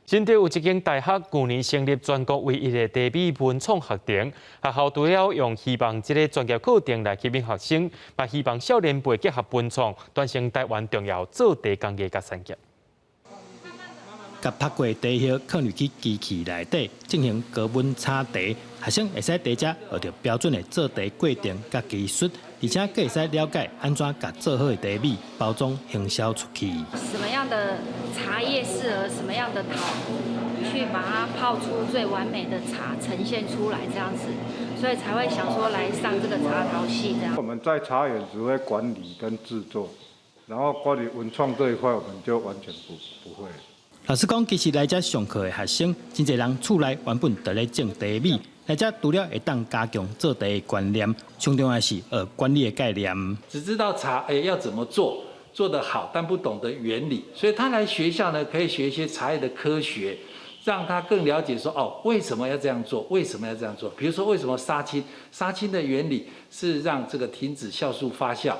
新竹有一間大學舊年成立全國唯一的茶米文創學程，學校除了用希望這个專業課程來吸引學生，嘛希望少年輩結合文創，傳承台灣重要做茶工藝佮產業。共曝過茶葉囥入去機器內底進行高溫炒茶，學生會使佇遮學著標準的做茶過程佮技術，而且閣會使了解按怎共做好的茶米包裝行銷出去。什麼樣的茶葉適合什麼樣的陶壺，去把它泡出最完美的茶呈現出來，這樣子，所以才會想說來上這個茶陶系這樣。我們在茶園只會管理跟製作，然後關於文創這一塊，我們就完全不會。老實講，其實來遮上課的學生，真濟人厝內原本就咧種茶米，來遮除了會當加強做茶的觀念，上重要是學管理的概念。只知道茶要怎麼做，做得好，但不懂得原理，所以他來學校呢，可以學一些茶葉的科學，讓他更了解說哦，為什麼要這樣做？為什麼要這樣做？比如說為什麼殺青？殺青的原理是讓這個停止酵素發酵。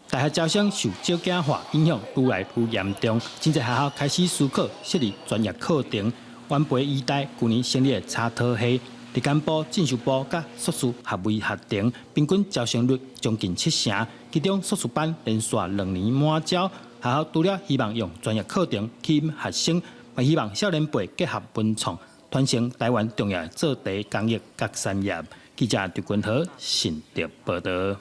大學招生受少子化影響愈來愈嚴重，真濟學校開始思考設立專業課程。元培醫大舊年成立的茶陶系，日間部、進修部佮碩士合為學程，平均招生率將近七成。其中碩士班連續2年滿招。學校除了希望用專業課程吸引學生，嘛希望少年輩結合文創，傳承台灣重要的做茶工藝佮產業。記者劉君和新竹報導。